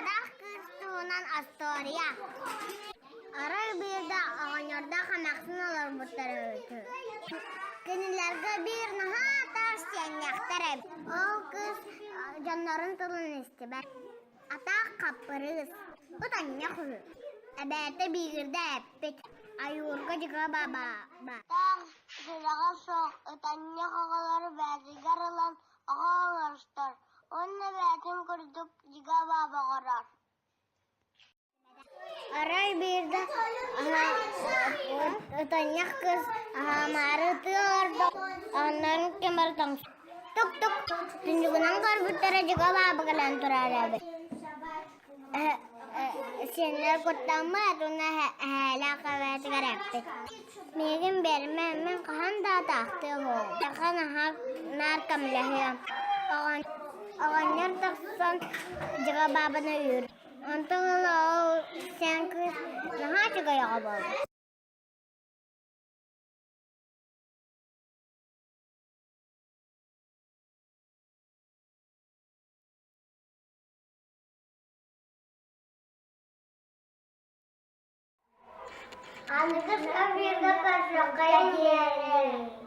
Атах кыыс туһунан остуоруйа. Арай биирдэ оҕонньордоох эмээхсин олорбуттар эбит. Кинилэргэ биир наһаа таас сиэнньэхтэр эбит. Ол кыыс дьоннорун тылын истибэт. Атаах хаппырыыс, ытанньах үһү. Эбээтэ биирдэ эппит: «Айуурга дьигэ баба Таах сүрэҕэ суох ытанньах оҕолору бэйэтигэр ылан оҕо оҥостор уонна бэйэтин курдук дьигэ баба оҥорор. Арай биирдэ ытанньах кыыс аһаамаары ытыы олордо, оннорун ким эрэ Тук-тук түннүгүнэн көрбүттэрэ дьигэ бааба кэлэн турар эбит. Сиэннэр куттаммыт уонна эһээлээх эбээтигэр эппит: «Миигин биэримэ, мин хаһан да атаахтыа суоҕум, миэхэ наһаа наар көмөлөһүөм». Оҕонньор тахсан дьигэ баабаны үүр. Онтон ыла ол сиэн кыыс наһаа үчүгэй оҕо буолбут. Аныгы эфиргэ көрсүөххэ диэри.